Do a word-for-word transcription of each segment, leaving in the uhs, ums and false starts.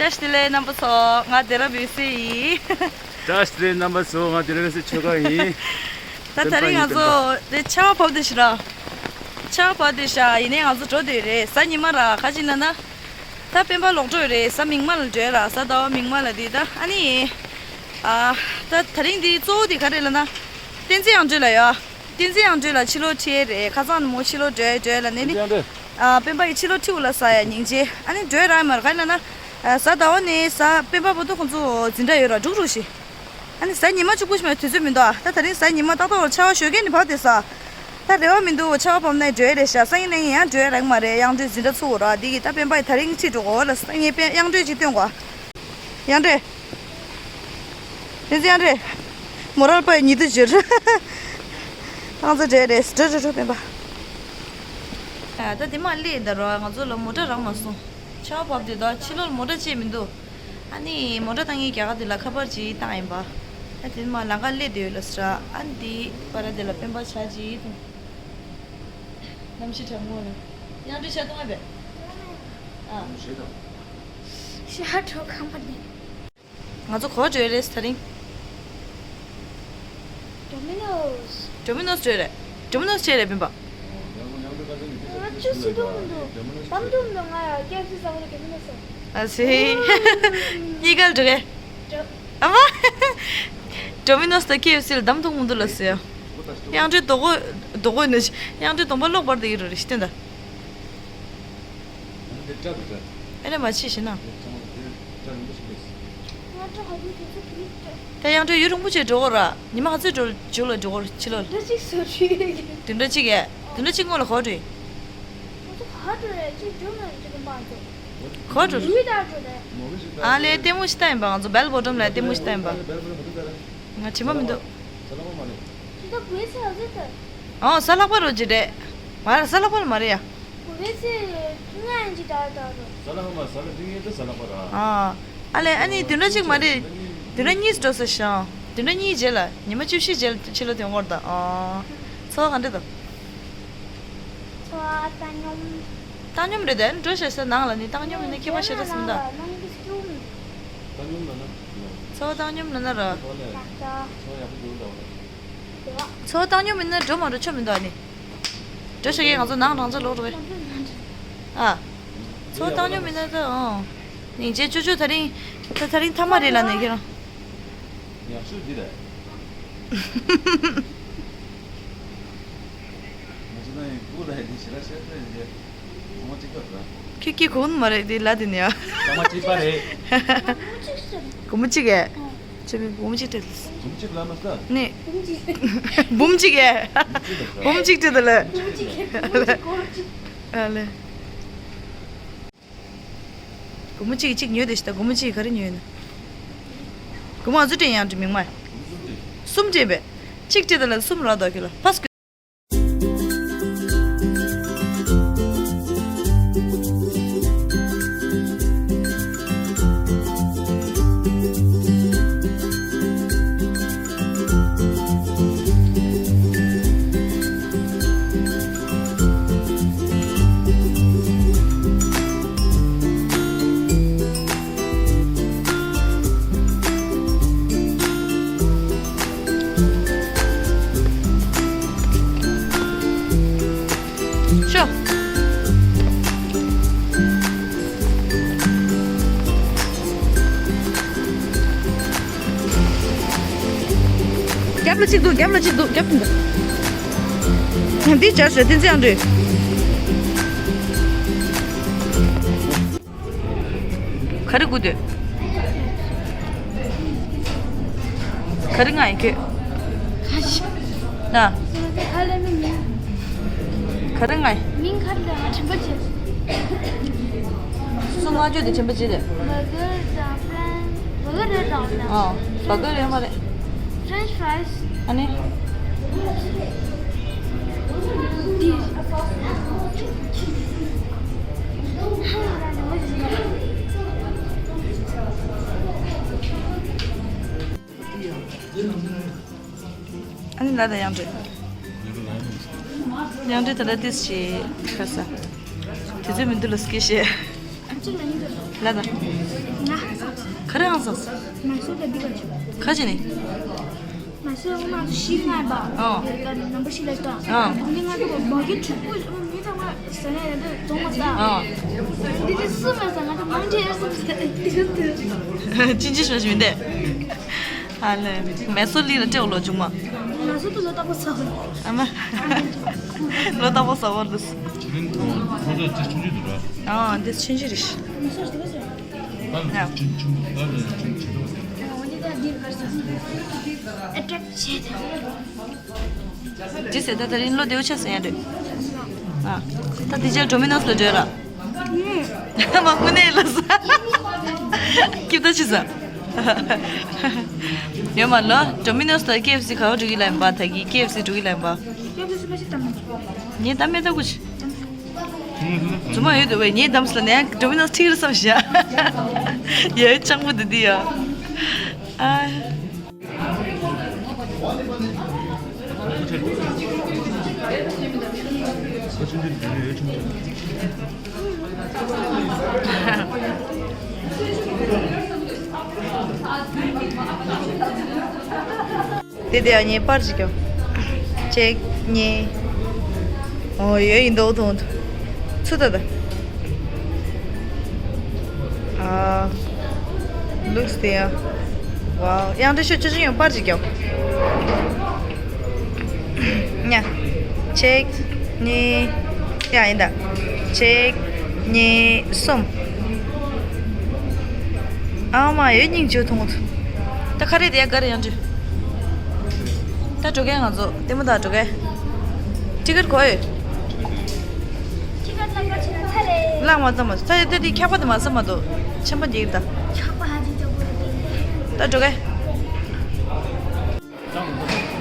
བཀྲ་ཤིས་བདེ་ལེགས་རྣམ་པ་ཚོ། ང་སྡེ་ར་བི་སི་ཡིན། བཀྲ་ཤིས་བདེ་ལེགས་རྣམ་པ་ཚོ། ང་སྡེ་ར་བི་སི་ཆོལ་ཁ་ཡིན། ད་དེ་རིང་ང་ཚོ་དེ་ཆར་པ་བབས་བསྡད་ཤག་ར། ཆར་པ་བབས་བསྡད་ཤག་ཡིན་ནའི་ང་ཚོ་འགྲོ་བསྡད་ཡོད་རེད། གཟའ་ཉི་མ་ར། ག་ཅི་ལབ་ན། ད་སྤེན་པ་ལོག་འགྲོ་ཡོད་རེད། གཟའ་མིག་དམར་ལ་འགྲོ་ཡ་ར། གཟའ་ཟླ་བ་མིག་དམར་ལ་དེ་ད་ཨ་ནི། ཨ། ད་དེ་རིང་དེ་གཙོ་བོ་དེ་ག་རེ་ལབ་ན། བསྟན་འཛིན་དབྱངས་སྒྲོན་ལགས་ཡོད། བསྟན་འཛིན་དབྱངས་སྒྲོན་ལགས་ཕྱི་ལོགས་ཁྲིད་ཡས་རེད། ཁ་སང་ནས་མོ་ཕྱི་ལོགས་འགྲོ་ཡས་འགྲོ་ཡས་ལབ་ནས་ནི། ཨ། སྤེན་པ་ཡིས་ཕྱི་ལོགས་ཁྲིད་འོ་ལབ་ས་ཡ་སྙིང་རྗེ། ཨ་ནི་འགྲོ་ཡས་རག་མ་རེད། ག་རེ་ལབ་ན། ཨ། གཟའ་ཟླ་བ་ནས་གཟའ་སྤེན་པ་བར་དུ་ཁོང་ཚོ་འཛིན་གྲྭ་ཡོད་ར། འགྲིག་འགྲིག་ཤག་ཨ་ནི་གཟའ་ཉི་མ་གཅིག་པུ་ཞིག་མ་དུས་ཚོད་མི་འདུག་ཨ། ད་དེ་རིང་གཟའ་ཉི་མ་ཏག་ཏག་ཆར་པ་ཞོགས་ཀས་ནས་བབས་བསྡད་ཤག་ད་རེ་བ་མི་འདུག་ཆར་པ་བབས་ན་འགྲོ་ཡས་རེད་ཤག་སང་ཉིན་གནངས་ཉིན་ཡང་འགྲོ་ཡས་རག་མ་རེད། དབྱངས་སྒྲོན་འཛིན་གྲྭ་ཚུགས་འོ་ར། འདི་གི་ད་སྤེན་པ་ཡིས་དེ་རིང་ཁྲིད་འགྲོ་གོ་ལ། སང་ཉིན་སྤེན། དབྱངས་སྒྲོན་ཅིག་སྟོན་གོ། དབྱངས་སྒྲོན། བསྟན་འཛིན་དབྱངས་སྒྲོན། མོ་རལ་པ་ཉི་དུ་འཇུར། ཨང་ཚ་འདྲེ་རེད། འགྲོ་འགྲོ་འགྲོ་སྤེན་པ། ཨ། ད་དེ་མ་སླེབས་ད་ར། ང་ཚོ་ལ་མོ་ཊ་རག་མ་སོང་། ཆར་པ་བབས་བསྡད་ད། ཕྱི་ལོགས་ལ་མོ་ཊ་ཅིག་མི་འདུག་ཨ་ནི་མོ་ཊ་བཏང་མཁན་རྒྱ་གར་དེ་ལ་ཁ་པར་ཅིག་བཏང་ཡིན་པ། ད་དེ་མ་ལམ་ཁ་སླེབས་བསྡད་ཡོད་ལ་ཟེར། ཨ་ནི་དེ་བར་དེ་ལ་སྤེན་པ་ཇ་ཅིག་འཐུང་། གནམ་གཤིས་གྲང་མོ་ལ། དབྱངས་སྒྲོན་ཇ་འཐུང་ཨེ་བས། ཨ། ཞེ་དྲག་ཁང་པ་འདི། ང་ཚོ་ག་པར་འགྲོ་ཡས་རེད་དེ་རིང་། ཌོ་མི་ནོས། ཌོ་མི་ནོས་འགྲོ་ཡས་རེད། ཌོ་མི་ནོས་འགྲོ་ཡས་རེད་སྤེན་པ། ང་ཅུ་སི་འཐུང་མི་འདུག་ཌོ་མི་ནོས་ཟ་འདོད་ཀྱི་མི་འདུག་ང་ཡ་ཀེ་ཨེཕ་སི་ཟ་འདོད་ཀྱི་མི་འདུག་ཨ་སི། གཉིས་ཀ་ལ་འགྲོ་གས། ཨ་མ། ཌོ་མི་ནོས་དང་ཀེ་ཨེཕ་སི་ལ་ཟ་འདོད་མི་འདུག་ལབ་སོང་ཡ། དབྱངས་སྒྲོན་དོགས་པ། དོགས་པ་ནི། དབྱངས་སྒྲོན་གདོང་པ་གློག་འབར་བསྡད་ཀྱི་རེད་ཤི་སྟོན་ད། ཨེ་ནས་མ་ཕྱིན་ཞེ་ན། ད་དབྱངས་སྒྲོན་ཡུན་རིང་པོ་ཅིག་འགྲོ་གི་ར། ཉི་མ་ག་ཚོད་འགྲོ་མཇུག་ལ་འགྲོ་གི་ར་ཕྱི་ལོགས་ལ། བདུན་ཕྲག་གཅིག་སྔོན་ལ་ག་པར་འགྲོ་ཡིན། ག་པར་འགྲོ་རེད། ཅིག་འགྲོ་མ་འགྲོ་ག་པར་འགྲོ། ཨ་ལས་ལྟད་མོ་ཞིག་ལྟ་ཡིན་པ། ང་ཚོ་བེལ་བོ་ཊམ་ལ་ལྟད་མོ་ཞིག་ལྟ་ཡིན་པ། ང་དྲན་པ་མི་འདུག་ཨོ་གཟའ་ལྷག་པ་རོ་ཅི་རེད། མ་རེད། གཟའ་ལྷག་པ་ལ་མ་རེད་ཡ། གཟའ་ལྷག་པ་མ་རེད། ཨ་ལས་ཨ་ནི་བདུན་ཕྲག་གཅིག་མ་རེད། བདུན་ཕྲག་གཉིས་འགྲོ་ས་ཤང་། བདུན་ཕྲག་གཉིས་རྗེས་ལ་ཉི་མ་བཅུ་བཞི་རྗེས་ལ་ཕྱི་ལོགས་ཐོན་གྱི་རེད་ད། ཨ། འཚོ་བ་ག་འདྲ་འདུག་འཚོ་བ་བཏང་སྙོམས། བཏང་སྙོམས་རེད་དེ། འགྲོ་ཤག་ཤག་ནང་ལ་ནི་བཏང་སྙོམས་ཡིན་ན་ཁྱད་པར་ཞེ་དྲག་ཟིན་ད། ནང་གི་སྐྱུག་མི་འདུག་བཏང་སྙོམས་ལབ་ན། འཚོ་བ་བཏང་སྙོམས་ལབ་ན་ར། འཚོ་བ་ཡག་པོ་འདུག་ད། འཚོ་བ་བཏང་སྙོམས་ཡིན་ན་འགྲོ་མ་འགྲོ་ཆོ་མི་འདུག་ཨ་ནི། འགྲོ་ཤག་གི་ང་ཚོ་ནང་རང་ཚོ་ལོག་འགྲོ་བས། ཨ། འཚོ་བ་བཏང་སྙོམས་ཡིན་ན་ད་ཨང་། སྙིང་རྗེ་ཅོ་ཅོ་དེ་རིང་། ད་དེ་རིང་ཐ་མ་རེད་ལབ་ནས་ཁྱེད་རང་། ཡག་ཤོས་འདི་རེད། ང་ཚོ་ནང་ཡིན་སྐུ་ལ་ཡིན་ཞེ་དྲག་བཤད་ཐུབ་ཡིན་ཏེ། ཚང་མ་གཅིག་པ་རེད། ཁྱོད་ཀྱིས་གོ་ནི་མ་རེད་དེ་ལ་དེ་ནས་ཡ། ཚང་མ་གཅིག་པ་རེད། སྒོར་མོ་གཅིག་གས། ཁྱོད་མི་སྒོར་མོ་གཅིག་སྤྲད་ལ། སྒོར་མོ་གཅིག་ལ་མ་ཟ། ནི། འབུམ་གཅིག་གས། འབུམ་གཅིག་སྤྲད་དེ་ལ། ཨ་ལེ། སྒོར་མོ་གཅིག་གཅིག་ཉོས་དེ་ཤི་ད། སྒོར་མོ་གཅིག་ག་རེ་ཉོས་ན། སྒོར་མོ་ཨ་ཚོ་སྤྲད་ཡང་འདྲི་མིང་མ། གསུམ་སྤྲད་པས། གཅིག་སྤྲད་དེ་ལ་གསུམ་རག་འདུག་གི་ལ་ཕ་སྐུ། ཤོ། རྒྱབ་ལ་གཅིག་འདུག་རྒྱབ་ལ་གཅིག་འདུག་རྒྱབ་འདུག་འདི་སྦྱར་ཞོ་བསྟན་འཛིན་ཨང་རེད། ག་རེ་དགོས་འདོད། ག་རེ་མངགས་ཡིན་ཁྱོད། ཁ་ཤས། ན། ཁ་ལས་མི་མིན། ག་རེ་མངགས་ཡིན། མིང་ག་རེ་ལབ་ན་དྲན་པ་བརྗེད། སོ་སོ་མངགས་བརྗོད་དེ་དྲན་པ་བརྗེད་དེ། བྷར་གར་དང་ཕྲན། བྷར་གར་རེད་དང་ན། ཨ། བྷར་གར་ཡོད་མ་རེད། French fries། ཨ་ནི། ཨ་ནི་ལ་དང་དབྱངས་སྒྲོན། དབྱངས་སྒྲོན་ད་ལྟ་ཏིས་ཞེས་ཁ་ས། དུས་ཚོད་མི་འདུག་ལ་སྐད་བཤད། ལ་དང་། ག་རེ་ཨང་སོང་། མ་སོ་ད་འདི་ག་ཆུ། ཁ་ཅི་ནི། མ་སོ་ང་ཤི་ང་བ། ཨ། ཡ་ད་ནམ་པར་ཤི་ལ་ད། ཨ། འདི་ང་ད་མ་གི་ཆུ་པོ་མི་ད་ང་ཟ་ན་ཡ་ད་ཙོང་མ་ཟ། ཨ། འདི་དེ་སུ་མ་ཟ་ང་ད་མང་ཆེ་ཡ་སུ་མ་ཟ་འདི་ཆུ་དུ། ཅི་ཅི་ཞོ་ཞུ་འདི། ཨ་ལེ། མེ་སོ་ལི་ལ་སྤྲེའུ་ལོ་ཆུང་མ། མ་སོ་དུ་ལོ་ཏག་པོ་ཟ་བ། ཨ་མ། ལོ་ཏག་པོ་ཟ་བ་ལུས། ཁོ་ཚོ་ཅི་ཆུང་ཆུང་དུ་ར། ཨ་འདི་ཆུང་ཆུང་རེད། མ་སོ་དུ་ལོ་ཟ། ཨ། ཅི་ཟེར་ད་ད་རིང་བློ་བདེ་བོ་ཆགས་སོང་ཡ་རེད། ཨ། ད་དེ་རྗེས་ཌོ་མི་ནོས་ལ་འགྲོ་ར། མ་དངོས་གནས་ལ་ཟ། སྐྱིད་ད་ཆི་ཟ། ཡོད་མ་ལོ། ཌོ་མི་ནོས་དང་ཀེ་ཨེཕ་སི་ག་བ་འགྲོ་གི་ལ་ཡིན་པ། ད་གི་ཀེ་ཨེཕ་སི་འགྲོ་གི་ལ་ཡིན་པ། ངས་ད་མེད་ད་གུ་ཆི། རྫུན་མ་ཡོད་དུ་བས་ངས་གདམས་སོང་ནས་ཌོ་མི་ནོས་ཁྲིད་རེད་བསམ་བཞག་ཡ་སྤྱང་པོ་འདི་འདི་ཡ། ཨ། དེ་དེ་ཡང་ངས་པར་ཅིག་ཀྱང་། གཅིག་གཉིས། ཨོ་ཡོད་ཡིན་འདུག་མཐོང་འདུག་ཚུ་ད་ད། ཨ། ལུགས་དེ་ཡང་། ཝའོ་ཡང་འདྲི་ཤོད་ཅི་ཅི་ཡང་པར་ཅིག་ཀྱང་། ཉ། གཅིག་གཉིས། ཡ་ཡིན་ད། གཅིག་གཉིས། གསུམ། ཨ་མ་ཡོད་སྙིང་རྗེ་མཐོང་འདུག་ད་ག་རེ་དེ་ཡ་ག་རེ་ཡང་འདྲི། ད་འགྲོ་གས་ང་ཚོ་ལྟད་མོ་ད་འགྲོ་གས། ཊི་ཀེ་ཊི་གོ་ཡོད། ཊི་ཀེ་ཊི་ལག་པ་ཆེ་ན་ཚ་རེད། ལག་མ་ཚ་མ་ཚ་ཡོད་ད་དེ་ཁྱག་པ་དེ་མ་ཚ་མ་འདུག་ཆམ་པ་འགྱིག་ད། ཁྱག་པ་ཧ་ཅང་ལྕགས་པོ་རེད། ད་འགྲོ་གས།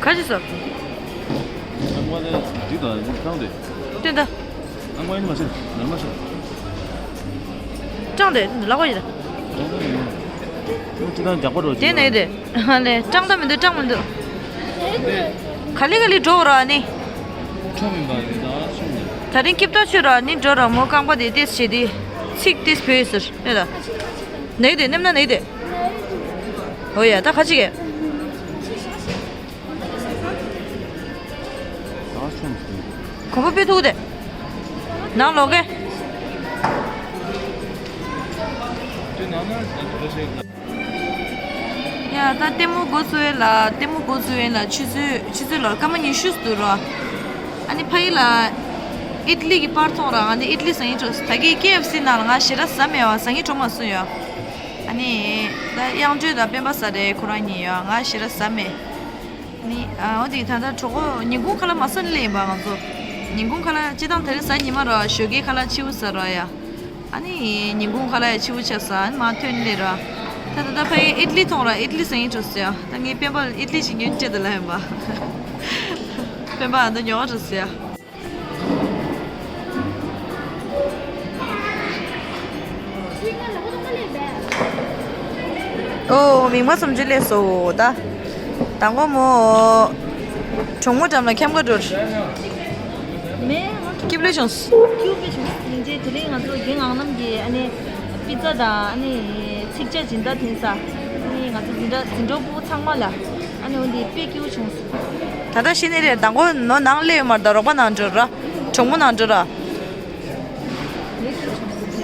ག་ཅི་ཟ། ཨ་མ་ནི་འགྲིག་དང་ཀྲང་དེ། སྟོན་ད། ཨ་མ་ཡིན་མ་ཤེས་ནར་མ་ཤེས། ཀྲང་དེ་ལག་པ་ཡིན་ད། ཀྲང་དེ་ཡིན། ཁྱོད་ཅི་དང་རྒྱག་པ་རོ་དེ་ཅི་ནས་དེ། ཨ་ལེ་ཀྲང་ད་མི་འདུག་ཀྲང་མི་འདུག་ག་ལེ་ག་ལེ་འགྲོ་ར་ནི། ཁྲོ་མིན་པ་ཡིན་ད་ཤོད་ནས། ད་རིང་སྐྱིད་ཏོ་ཆུ་ར་ནི་འགྲོ་ར་མོ་རྐང་པ་དེ་ཏེས་བྱེད་དེ། ཚིག་ཏེས་བོས་ཟེར་ཨེ་ད། ནས་དེ་ནེམ་ན་ནས་དེ། ཨོ་ཡ་ད་ཁ་ཅིག་གས། གོམ་པ་སྤོས་ཐུག་དེ། ནང་ལོག་གས། ཡ་ད་ལྟད་མོ་འགོ་ཚུགས་ཡས་ལ་ལྟད་མོ་འགོ་ཚུགས་ཡས་ལ་ཆུ་ཚོད་ཆུ་ཚོད་ལོར་སྐར་མ་ཉི་ཤུ་འདུག་རོ། ཨ་ནི་ཕ་གི་ལ་ཨིཏ་ལི་གི་པར་མཐོང་ར་ང་འདི་ཨིཏ་ལི་ཟ་སྙིང་བྲོ་ད་གི་ཀེ་ཨེཕ་སི་ནང་ལ་ང་ཞེ་དྲག་ཟ་མེད་བ་ཟ་སྙིང་བྲོ་མ་སོང་ཡོ། ཨ་ནི་ད་དབྱངས་སྒྲོན་དང་སྤེན་པ་ཟ་རེད་ཁོ་རང་གཉིས་ཡོ་ང་ཞེ་དྲག་ཟ་མེད། ནི་ཨ་འོ་དེ་ད་ལྟ་གྲོགས་པོ་ཉིན་གུང་ཁ་ལག་མ་ཟ་ནི་ལས་ཡིན་པ་ང་ཚོ། ཉིན་གུང་ཁ་ལག་སྤྱི་བཏང་དེ་རིང་གཟའ་ཉི་མ་ར་ཞོགས་ཀའི་ཁ་ལག་ཕྱི་པོ་ཟ་ར་ཡ། ཨ་ནི་ཉིན་གུང་ཁ་ལག་ཡ་ཕྱི་པོ་ཆགས་ས་ཨ་ནི་མ་ཐོན་ལེ་ར། ད་ད་ད་ཕ་གི་ཨིཏ་ལི་མཐོང་ར་ཨིཏ་ལི་ཟ་སྙིང་བྲོ་སོང་ཡ། ད་ངའི་སྤེན་པ་ལ་ཨིཏ་ལི་ཞིག་ཉོས་སྤྲད་ད་ལ་ཡིན་པ། སྤེན་པ་ཨ་ད་ཉོ་བ་བྲོ་སོང་ཡ། ཨོ་མིག་དམར་སུམ་ཅུ་སླེབས་སོང་ད། དང་པོ་མོ། གྲོགས་མོ་འགྲམ་ལ་འཁྱམ་ག་འགྲོ། མེ། སྐྱིད་པོ་བྱུང་། སྐྱིད་པོ་བྱུང་། ཡིན་གྱི་དེ་རིང་ང་ཚོ་རྒན་ངག་རྣམ་གྱིས་ཨ་ནི་པི་ཙ་དང་ཨ་ནི་ཚིག་ཇ་སྦྱིན་བདག་བསྟན་ས། ཨ་ནི་ང་ཚོ་འཛིན་གྲྭ་འཛིན་གྲོགས་པོ་ཚང་མ་ལ་ཨ་ནི་འོ་འདི་དཔེ་སྐྱིད་པོ་བྱུང་། ད་ལྟ་ཤི་ནི་རེད་དང་པོ་ནོ་ནང་སླེབས་ཡོད་མ་རེད་ད་རོགས་པ་ནང་འགྲོ་ར། གྲོགས་མོ་ནང་འགྲོ་ར།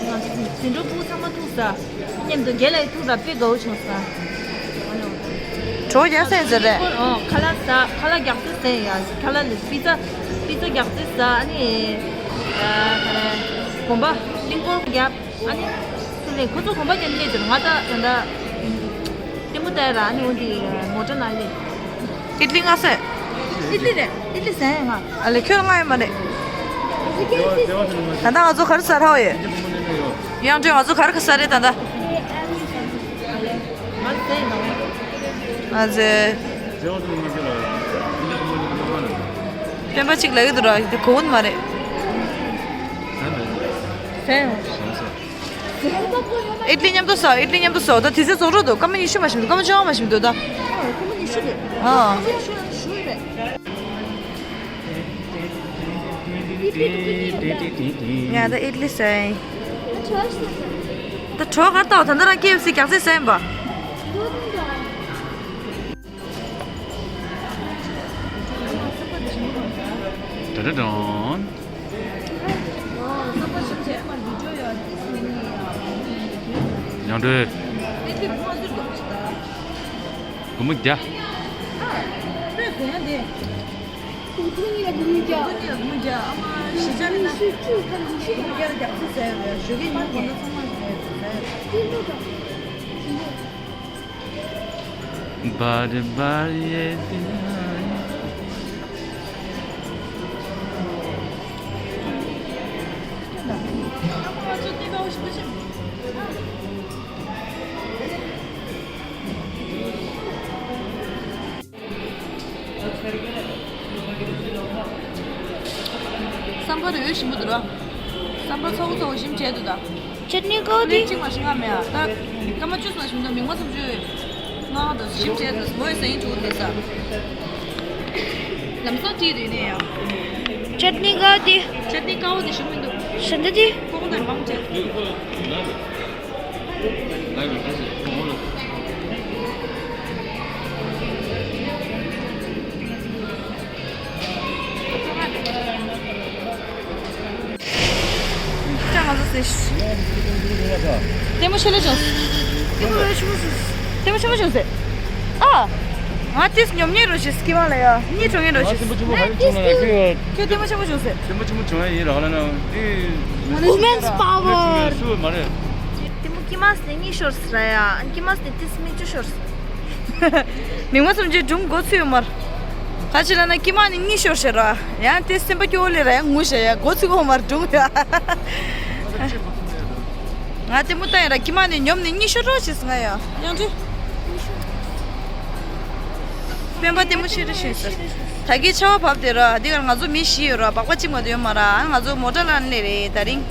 ང་ཚོ་འཛིན་གྲོགས་པོ་ཚང་མ་ཐུག་ས། མཉམ་དུ་རྒན་ལགས་ཐུག་ས་དཔེ་དགའ་བོ་བྱུང་སོང་། གྲོགས་རྒྱག་སེམས་ཟེར་རེད། ཨོ་ཁ་ལག་ཟ་ཁ་ལག་རྒྱག་རྩེ་ཟེར་ཡ་ཁ་ལག་ལ་པི་ཙ་པི་ཙ་རྒྱག་རྩེ་ཟ་ཨ་ནི་ཨ་ག་རེ་གོམ་པ་གླིང་སྐོར་རྒྱབ་ཨ་ནི་སུ་ལས་ཁོ་ཚོ་གོམ་པ་རྒྱབ་ནས་སླེབས་ཀྱི་ང་ད་ད་ལྟ་ལྟད་མོ་ལྟ་ཡ་ར་ཨ་ནི་འོ་འདི་མོ་ཊ་ནང་སླེབས། ཨིད་ལི་ལྔ་ཟེར། ཨིད་ལི་རེད། ཨིད་ལི་ཟེར་ང་། ཨ་ལེ་ཁྱོད་ལྔ་ཡོད་མ་རེད། ད་ལྟ་ང་ཚོ་ག་རེ་ཟ་རག་ཡོད། ཡང་ཁྱོད་ང་ཚོ་ག་རེ་ག་ཟ་རེད་ད་ལྟ། ང་ཚོ། སྤེན་པ་གཅིག་ལབ་ཀྱི་འདུག་ར་དེ་གོ་བོ་མ་རེད། ཟེར། ཨིད་ལི་མཉམ་དུ་ཟ། ཨིད་ལི་མཉམ་དུ་ཟ། ད་དུས་ཚོད་རྫོགས་འགྲོ་འདུག་སྐར་མ་ཉི་ཤུ་མ་ཞིག་འདུག་སྐར་མ་བཅོ་ལྔ་མ་ཞིག་འདུག་ད། ཨ། སྐར་མ་ཉི་ཤུ་རེད། ཨ། སྐར་མ་ཉི་ཤུ་རེད། ཡ་ད་ཨིད་ལི་ཟ་ཡིན། ད་གྲོགས་གར་ལྟ་བ། ད་ལྟ་རང་ཀེ་ཨེཕ་སི་རྒྱགས་ཚད་ཟ་ཡིན་པ། ད་ད་དོན། མྱང་འདྲོས། སྒོར་མོ་བརྒྱ། བར་བར་ཡེ་དེ། སམ་བར་འོས་ཞིམ་པོ་འདུག་ར། སམ་བར་ཚ་བོ་ཚ་བོ་ཞིམ་བྱས་འདུག་ད། ཅེ་ནི་ཀོ་དེ། གཅིག་མ་ཞིམ་ང་མེད་ཨ། ད་སྐར་མ་བཅུ་ཙམ་ཞིམ་འདུག་མིག་མ་ཙམ་བཅུ། ང་ད་ཞིམ་བྱས་འདུག་མོ་ཡི་ཟ་ཡིན་བཅུག་དེ་ས། ལམ་སང་བྲིས་དུས་ནས་ཡང་། ཅེ་ནི་ཀོ་དེ། ཅེ་ནི་ཀོ་དེ་ཞིམ་མི་འདུག་ཞིམ་འདུག་དེ། ཁོང་དང་མང་བྱས། ཅང་ང་ཚོ་ཟེར། ལྟད་མོ་ཆེ་ལེ་བྱུང་། ལྟད་མོ་ཆེན་པོ་བྱུང་ཟེར། ཨ། ང་ཏིས་ཉོབ་ཉེ་རོ་ཞིག་སྐྱེ་བ་ལ་ཡ་གཉིད་ཁྲོ་ངེ་རོ་ཞིག་ཁྱོད་ལྟད་མོ་ཆེན་པོ་བྱུང་ཟེར། ལྟད་མོ་ཆེན་པོ་བྱུང་ཡ་ཡིན་ར་ལ་ན་དེ། Women's power. སུ་མ་རེད། ལྟད་མོ་ཀི་མ་སི་ནས་གཉིད་ཤོར་ཟེར་ཡ། ཨ་ནི་ཀི་མ་སི་ནས་ཏིས་མིག་ཆུ་ཤོར་ཟེར། མིག་མ་སུམ་ཅུའི་སྒྲུང་མགོ་ཚོས་ཡོད་མར། ག་ཅི་ལ་ན་ཀི་མ་ནི་གཉིད་ཤོར་ཤེ་ར། ཡང་དེ་སེམས་པ་སྐྱོ་བོ་ལེ་ར་ཡང་ངུ་ཤེ་ཡ་མགོ་ཚོས་གོ་མར་སྒྲུང་ཡ། ང་ལྟད་མོ་ལྟ་ཡིན་ར་ཀི་མ་ནི་ཉོབ་ནི་གཉིད་ཤོར་རོགས་ཞེས་ང་ཡ་ཡང་དེ། སྤེན་པ་ལྟད་མོ་ཤེས་རེ་ཤེས་ཟེར། ད་གི་ཆར་པ་བབས་དེ་ར་འདི་གར་ང་ཚོ་མི་བཞི་ཡོད་ར་སྦག་སྦག་གཅིག་མ་གཏོགས་ཡོད་མ་ར། ཨ་ང་ཚོ་མོ་ཊ་ལ་ནི་ལེ་རེད་ད་རིང་།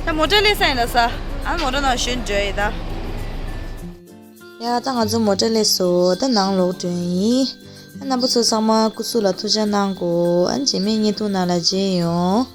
ད་མོ་ཊ་ལེ་ས་ཡིན་ལ་ས། ཨ་མོ་ཊ་ནང་ཞོན་འཇོ་ཡི་ད། ཡ་ད་ང་ཚོ་མོ་ཊ་སླེབས་སོང་། ད་ནང་ལོག་འགྲོ་ཡིན། ཨ་རྣམ་པ་ཚོ་ཚང་མ་སྐུ་གཟུགས་ལ་ཐུགས་ཅག་གནང་གོ་ཨ་རྗེས་མའི་བརྙན་ཐུང་ནང་ལ་མཇལ་ཡོང་།